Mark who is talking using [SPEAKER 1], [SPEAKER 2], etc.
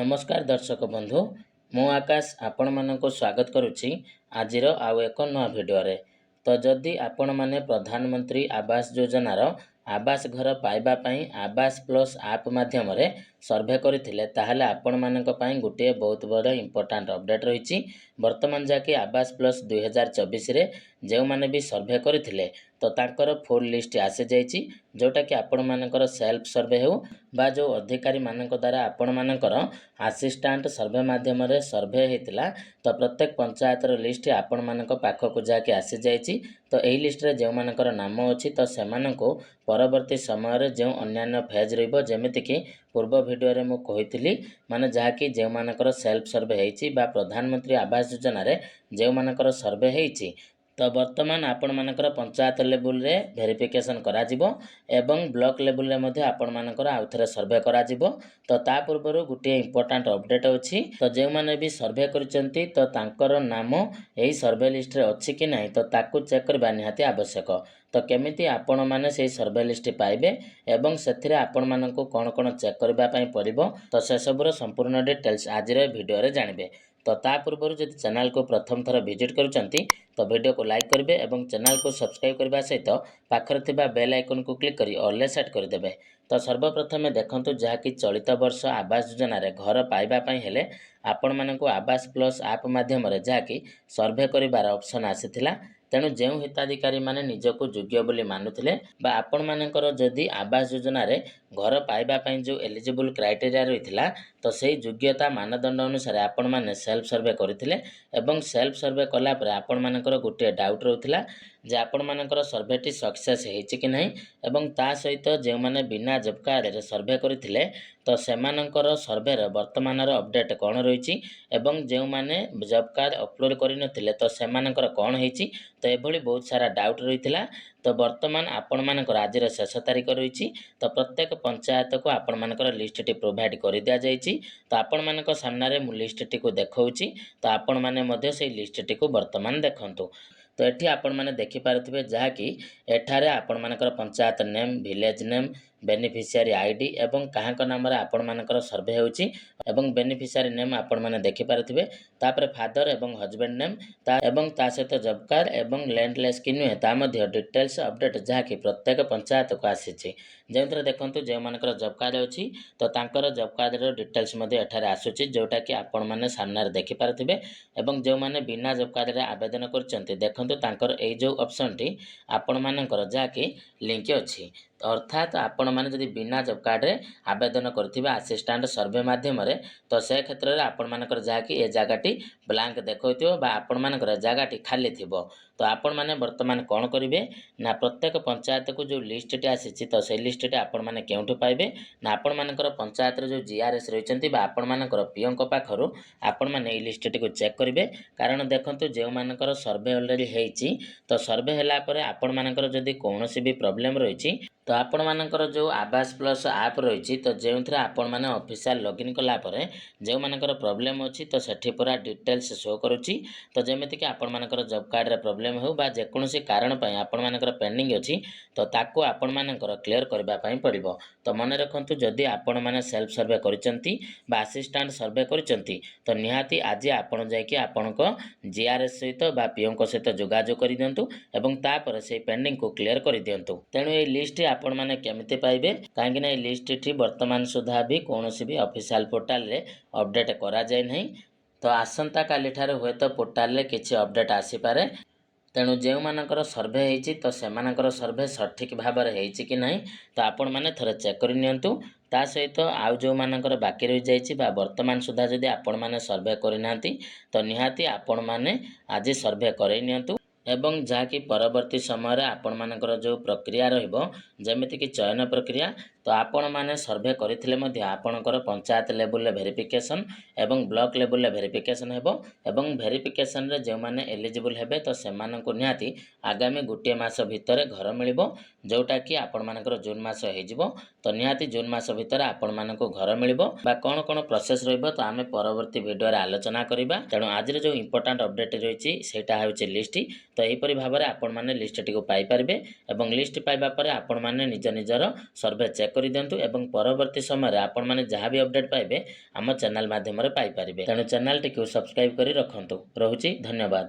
[SPEAKER 1] ନମସ୍କାର ଦର୍ଶକ ବନ୍ଧୁ, ମୁଁ ଆକାଶ ଆପଣମାନଙ୍କୁ ସ୍ୱାଗତ କରୁଛି ଆଜିର ଆଉ ଏକ ନୂଆ ଭିଡ଼ିଓରେ। ତ ଯଦି ଆପଣମାନେ ପ୍ରଧାନମନ୍ତ୍ରୀ ଆବାସ ଯୋଜନାର ଆବାସ ଘର ପାଇବା ପାଇଁ ଆବାସ ପ୍ଲସ୍ ଆପ୍ ମାଧ୍ୟମରେ ସର୍ଭେ କରିଥିଲେ, ତାହେଲେ ଆପଣମାନଙ୍କ ପାଇଁ ଗୋଟିଏ ବହୁତ ବଡ଼ ଇମ୍ପୋର୍ଟାଣ୍ଟ ଅପଡ଼େଟ୍ ରହିଛି। ବର୍ତ୍ତମାନ ଯାହାକି ଆବାସ ପ୍ଲସ୍ 2024ରେ ଯେଉଁମାନେ ବି ସର୍ଭେ କରିଥିଲେ, ତ ତାଙ୍କର ଫୁଲ୍ ଲିଷ୍ଟ ଆସିଯାଇଛି, ଯେଉଁଟାକି ଆପଣମାନଙ୍କର ସେଲ୍ଫ ସର୍ଭେ ହେଉ ବା ଯେଉଁ ଅଧିକାରୀମାନଙ୍କ ଦ୍ୱାରା ଆପଣମାନଙ୍କର ଆସିଷ୍ଟାଣ୍ଟ ସର୍ଭେ ମାଧ୍ୟମରେ ସର୍ଭେ ହେଇଥିଲା, ତ ପ୍ରତ୍ୟେକ ପଞ୍ଚାୟତର ଲିଷ୍ଟ ଆପଣମାନଙ୍କ ପାଖକୁ ଯାହାକି ଆସିଯାଇଛି। ତ ଏହି ଲିଷ୍ଟରେ ଯେଉଁମାନଙ୍କର ନାମ ଅଛି, ତ ସେମାନଙ୍କୁ ପରବର୍ତ୍ତୀ ସମୟରେ ଯେଉଁ ଅନ୍ୟାନ୍ୟ ଫେଜ୍ ରହିବ, ଯେମିତିକି ପୂର୍ବ ଭିଡ଼ିଓରେ ମୁଁ କହିଥିଲି, ମାନେ ଯାହାକି ଯେଉଁମାନଙ୍କର ସେଲ୍ଫ ସର୍ଭେ ହେଇଛି ବା ପ୍ରଧାନମନ୍ତ୍ରୀ ଆବାସ ଯୋଜନାରେ ଯେଉଁମାନଙ୍କର ସର୍ଭେ ହେଇଛି, ତ ବର୍ତ୍ତମାନ ଆପଣମାନଙ୍କର ପଞ୍ଚାୟତ ଲେବୁଲରେ ଭେରିଫିକେସନ୍ କରାଯିବ ଏବଂ ବ୍ଲକ ଲେବୁଲରେ ମଧ୍ୟ ଆପଣମାନଙ୍କର ଆଉଥରେ ସର୍ଭେ କରାଯିବ। ତ ତା ପୂର୍ବରୁ ଗୋଟିଏ ଇମ୍ପୋର୍ଟାଣ୍ଟ ଅପଡ଼େଟ୍ ଅଛି। ତ ଯେଉଁମାନେ ବି ସର୍ଭେ କରିଛନ୍ତି, ତ ତାଙ୍କର ନାମ ଏହି ସର୍ଭେ ଲିଷ୍ଟରେ ଅଛି କି ନାହିଁ, ତ ତାକୁ ଚେକ୍ କରିବା ନିହାତି ଆବଶ୍ୟକ। ତ କେମିତି ଆପଣମାନେ ସେଇ ସର୍ଭେ ଲିଷ୍ଟ ପାଇବେ ଏବଂ ସେଥିରେ ଆପଣମାନଙ୍କୁ କ'ଣ କ'ଣ ଚେକ୍ କରିବା ପାଇଁ ପଡ଼ିବ, ତ ସେସବୁର ସମ୍ପୂର୍ଣ୍ଣ ଡିଟେଲ୍ସ ଆଜିର ଏ ଭିଡ଼ିଓରେ ଜାଣିବେ। ତ ତା ପୂର୍ବରୁ ଯଦି ଚ୍ୟାନେଲକୁ ପ୍ରଥମ ଥର ଭିଜିଟ୍ କରୁଛନ୍ତି, ତ ଭିଡ଼ିଓକୁ ଲାଇକ୍ କରିବେ ଏବଂ ଚ୍ୟାନେଲକୁ ସବସ୍କ୍ରାଇବ୍ କରିବା ସହିତ ପାଖରେ ଥିବା ବେଲ୍ ଆଇକନ୍କୁ କ୍ଲିକ୍ କରି ଅଲ୍ରେ ସେଟ୍ କରିଦେବେ। ତ ସର୍ବପ୍ରଥମେ ଦେଖନ୍ତୁ, ଯାହାକି ଚଳିତ ବର୍ଷ ଆବାସ ଯୋଜନାରେ ଘର ପାଇବା ପାଇଁ ହେଲେ ଆପଣମାନଙ୍କୁ ଆବାସ ପ୍ଲସ୍ ଆପ୍ ମାଧ୍ୟମରେ ଯାହାକି ସର୍ଭେ କରିବାର ଅପସନ୍ ଆସିଥିଲା। ତେଣୁ ଯେଉଁ ହିତାଧିକାରୀମାନେ ନିଜକୁ ଯୋଗ୍ୟ ବୋଲି ମାନୁଥିଲେ ବା ଆପଣମାନଙ୍କର ଯଦି ଆବାସ ଯୋଜନାରେ ଘର ପାଇବା ପାଇଁ ଯେଉଁ ଏଲିଜିବୁଲ୍ କ୍ରାଇଟେରିଆ ରହିଥିଲା, ତ ସେଇ ଯୋଗ୍ୟତା ମାନଦଣ୍ଡ ଅନୁସାରେ ଆପଣମାନେ ସେଲ୍ଫ ସର୍ଭେ କରିଥିଲେ ଏବଂ ସେଲ୍ଫ ସର୍ଭେ କଲା ପରେ ଆପଣମାନଙ୍କର ଗୋଟିଏ ଡାଉଟ୍ ରହୁଥିଲା ଯେ ଆପଣମାନଙ୍କର ସର୍ଭେଟି ସକ୍ସେସ୍ ହେଇଛି କି ନାହିଁ ଏବଂ ତା ସହିତ ଯେଉଁମାନେ ବିନା ଜବ୍ କାର୍ଡ଼ରେ ସର୍ଭେ କରିଥିଲେ, ତ ସେମାନଙ୍କର ସର୍ଭେର ବର୍ତ୍ତମାନର ଅପଡ଼େଟ୍ କ'ଣ ରହିଛି ଏବଂ ଯେଉଁମାନେ ଜବ୍ କାର୍ଡ଼ ଅପଲୋଡ଼ କରିନଥିଲେ, ତ ସେମାନଙ୍କର କ'ଣ ହେଇଛି। ତ ଏଭଳି ବହୁତ ସାରା ଡାଉଟ୍ ରହିଥିଲା। ତ ବର୍ତ୍ତମାନ ଆପଣମାନଙ୍କର ଆଜିର ଶେଷ ତାରିଖ ରହିଛି। ତ ପ୍ରତ୍ୟେକ ପଞ୍ଚାୟତକୁ ଆପଣମାନଙ୍କର ଲିଷ୍ଟଟି ପ୍ରୋଭାଇଡ଼ କରିଦିଆଯାଇଛି। ତ ଆପଣମାନଙ୍କ ସାମ୍ନାରେ ମୁଁ ଲିଷ୍ଟଟିକୁ ଦେଖାଉଛି, ତ ଆପଣମାନେ ମଧ୍ୟ ସେଇ ଲିଷ୍ଟଟିକୁ ବର୍ତ୍ତମାନ ଦେଖନ୍ତୁ। ତ ଏଠି ଆପଣମାନେ ଦେଖିପାରୁଥିବେ, ଯାହାକି ଏଠାରେ ଆପଣମାନଙ୍କର panchayat name, village name, beneficiary ID ଏବଂ କାହାଙ୍କ ନାମରେ ଆପଣମାନଙ୍କର ସର୍ଭେ ହେଉଛି ଏବଂ ବେନିଫିସିଆରୀ ନେମ୍ ଆପଣମାନେ ଦେଖିପାରୁଥିବେ। ତାପରେ ଫାଦର ଏବଂ ହଜବେଣ୍ଡ ନେମ୍ ତା ଏବଂ ତା ସହିତ ଜବ୍ କାର୍ଡ଼ ଏବଂ ଲ୍ୟାଣ୍ଡଲେସ୍ କି ନୁହେଁ, ତା ମଧ୍ୟ ଡିଟେଲ୍ସ ଅପଡ଼େଟ୍ ଯାହାକି ପ୍ରତ୍ୟେକ ପଞ୍ଚାୟତକୁ ଆସିଛି। ଯେଉଁଥିରେ ଦେଖନ୍ତୁ, ଯେଉଁମାନଙ୍କର ଜବ୍ କାର୍ଡ଼ ଅଛି, ତ ତାଙ୍କର ଜବ୍ କାର୍ଡ଼ର ଡିଟେଲ୍ସ ମଧ୍ୟ ଏଠାରେ ଆସୁଛି, ଯେଉଁଟାକି ଆପଣମାନେ ସାମ୍ନାରେ ଦେଖିପାରୁଥିବେ। ଏବଂ ଯେଉଁମାନେ ବିନା ଜବ୍ କାର୍ଡ଼ରେ ଆବେଦନ କରିଛନ୍ତି, ଦେଖନ୍ତୁ, ତାଙ୍କର ଏଇ ଯେଉଁ ଅପସନ୍ଟି ଆପଣମାନଙ୍କର ଯାହାକି ଲିଙ୍କ ଅଛି। ଅର୍ଥାତ୍ ଆପଣମାନେ ଯଦି ବିନା ଜବ୍ କାର୍ଡ଼ରେ ଆବେଦନ କରିଥିବେ ଆସିଷ୍ଟାଣ୍ଟ ସର୍ଭେ ମାଧ୍ୟମରେ, ତ ସେ କ୍ଷେତ୍ରରେ ଆପଣମାନଙ୍କର ଯାହାକି ଏ ଜାଗାଟି ବ୍ଲାଙ୍କ ଦେଖାଉଥିବ ବା ଆପଣମାନଙ୍କର ଜାଗାଟି ଖାଲି ଥିବ। ତ ଆପଣମାନେ ବର୍ତ୍ତମାନ କ'ଣ କରିବେ ନା, ପ୍ରତ୍ୟେକ ପଞ୍ଚାୟତକୁ ଯେଉଁ ଲିଷ୍ଟଟି ଆସିଛି, ତ ସେଇ ଲିଷ୍ଟଟି ଆପଣମାନେ କେଉଁଠୁ ପାଇବେ ନା, ଆପଣମାନଙ୍କର ପଞ୍ଚାୟତର ଯେଉଁ ଜିଆର୍ଏସ୍ ରହିଛନ୍ତି ବା ଆପଣମାନଙ୍କର ପିଓଙ୍କ ପାଖରୁ ଆପଣମାନେ ଏଇ ଲିଷ୍ଟଟିକୁ ଚେକ୍ କରିବେ। କାରଣ ଦେଖନ୍ତୁ, ଯେଉଁମାନଙ୍କର ସର୍ଭେ ଅଲରେଡ଼ି ହେଇଛି, ତ ସର୍ଭେ ହେଲା ପରେ ଆପଣମାନଙ୍କର ଯଦି କୌଣସି ବି ପ୍ରୋବ୍ଲେମ୍ ରହିଛି, ତ ଆପଣମାନଙ୍କର ଯେଉଁ ଆବାସ ପ୍ଲସ୍ ଆପ୍ ରହିଛି, ତ ଯେଉଁଥିରେ ଆପଣମାନେ ଅଫିସିଆଲ ଲଗ୍ଇନ୍ କଲା ପରେ ଯେଉଁମାନଙ୍କର ପ୍ରୋବ୍ଲେମ୍ ଅଛି, ତ ସେଠି ପୁରା ଡିଟେଲ୍ସ ଶୋ କରୁଛି। ତ ଯେମିତିକି ଆପଣମାନଙ୍କର ଜବ୍ କାର୍ଡ଼ରେ ପ୍ରୋବ୍ଲେମ୍ ହେଉ ବା ଯେକୌଣସି କାରଣ ପାଇଁ ଆପଣମାନଙ୍କର ପେଣ୍ଡିଂ ଅଛି, ତ ତାକୁ ଆପଣମାନଙ୍କର କ୍ଲିୟର କରିବା ପାଇଁ ପଡ଼ିବ। ତ ମନେ ରଖନ୍ତୁ, ଯଦି ଆପଣମାନେ ସେଲ୍ଫ ସର୍ଭେ କରିଛନ୍ତି ବା ଆସିଷ୍ଟାଣ୍ଟ ସର୍ଭେ କରିଛନ୍ତି, ତ ନିହାତି ଆଜି ଆପଣ ଯାଇକି ଆପଣଙ୍କ ଜିଆର୍ଏସ୍ ସହିତ ବା ପିଓଙ୍କ ସହିତ ଯୋଗାଯୋଗ କରିଦିଅନ୍ତୁ ଏବଂ ତାପରେ ସେଇ ପେଣ୍ଡିଂକୁ କ୍ଲିୟର କରିଦିଅନ୍ତୁ। ତେଣୁ ଏଇ ଲିଷ୍ଟ ଆପଣମାନେ କେମିତି ପାଇବେ? କାହିଁକିନା ଏଇ ଲିଷ୍ଟଟି ବର୍ତ୍ତମାନ ସୁଦ୍ଧା ବି କୌଣସି ବି ଅଫିସିଆଲ ପୋର୍ଟାଲରେ ଅପଡ଼େଟ୍ କରାଯାଇ ନାହିଁ। ତ ଆସନ୍ତାକାଲିଠାରୁ ହୁଏତ ପୋର୍ଟାଲରେ କିଛି ଅପଡ଼େଟ୍ ଆସିପାରେ। ତେଣୁ ଯେଉଁମାନଙ୍କର ସର୍ଭେ ହେଇଛି, ତ ସେମାନଙ୍କର ସର୍ଭେ ସଠିକ୍ ଭାବରେ ହେଇଛି କି ନାହିଁ, ତ ଆପଣମାନେ ଥରେ ଚେକ୍ କରିନିଅନ୍ତୁ। ତା ସହିତ ଆଉ ଯେଉଁମାନଙ୍କର ବାକି ରହିଯାଇଛି ବା ବର୍ତ୍ତମାନ ସୁଦ୍ଧା ଯଦି ଆପଣମାନେ ସର୍ଭେ କରିନାହାନ୍ତି, ତ ନିହାତି ଆପଣମାନେ ଆଜି ସର୍ଭେ କରାଇ ନିଅନ୍ତୁ ଏବଂ ଯାହାକି ପରବର୍ତ୍ତୀ ସମୟରେ ଆପଣମାନଙ୍କର ଯେଉଁ ପ୍ରକ୍ରିୟା ରହିବ, ଯେମିତିକି ଚୟନ ପ୍ରକ୍ରିୟା, ତ ଆପଣମାନେ ସର୍ଭେ କରିଥିଲେ ମଧ୍ୟ ଆପଣଙ୍କର ପଞ୍ଚାୟତ ଲେବୁଲରେ ଭେରିଫିକେସନ୍ ଏବଂ ବ୍ଲକ ଲେବୁଲରେ ଭେରିଫିକେସନ୍ ହେବ ଏବଂ ଭେରିଫିକେସନ୍ରେ ଯେଉଁମାନେ ଏଲିଜିବୁଲ୍ ହେବେ, ତ ସେମାନଙ୍କୁ ନିହାତି ଆଗାମୀ ଗୋଟିଏ ମାସ ଭିତରେ ଘର ମିଳିବ, ଯେଉଁଟାକି ଆପଣମାନଙ୍କର ଜୁନ୍ ମାସ ହେଇଯିବ। ତ ନିହାତି ଜୁନ୍ ମାସ ଭିତରେ ଆପଣମାନଙ୍କୁ ଘର ମିଳିବ ବା କ'ଣ କ'ଣ ପ୍ରୋସେସ୍ ରହିବ, ତ ଆମେ ପରବର୍ତ୍ତୀ ଭିଡ଼ିଓରେ ଆଲୋଚନା କରିବା। ତେଣୁ ଆଜିର ଯେଉଁ ଇମ୍ପୋର୍ଟାଣ୍ଟ ଅପଡ଼େଟ୍ ରହିଛି, ସେଇଟା ହେଉଛି ଲିଷ୍ଟ। ତ ଏହିପରି ଭାବରେ ଆପଣମାନେ ଲିଷ୍ଟଟିକୁ ପାଇପାରିବେ ଏବଂ ଲିଷ୍ଟ ପାଇବା ପରେ ଆପଣମାନେ ନିଜ ନିଜର ସର୍ଭେ ଚେକ୍ କରିଦିଅନ୍ତୁ ଏବଂ ପରବର୍ତ୍ତୀ ସମୟରେ ଆପଣମାନେ ଯାହା ବି ଅପଡ଼େଟ୍ ପାଇବେ, ଆମ ଚ୍ୟାନେଲ୍ ମାଧ୍ୟମରେ ପାଇପାରିବେ। ତେଣୁ ଚ୍ୟାନେଲଟିକୁ ସବସ୍କ୍ରାଇବ୍ କରି ରଖନ୍ତୁ। ରହୁଛି, ଧନ୍ୟବାଦ।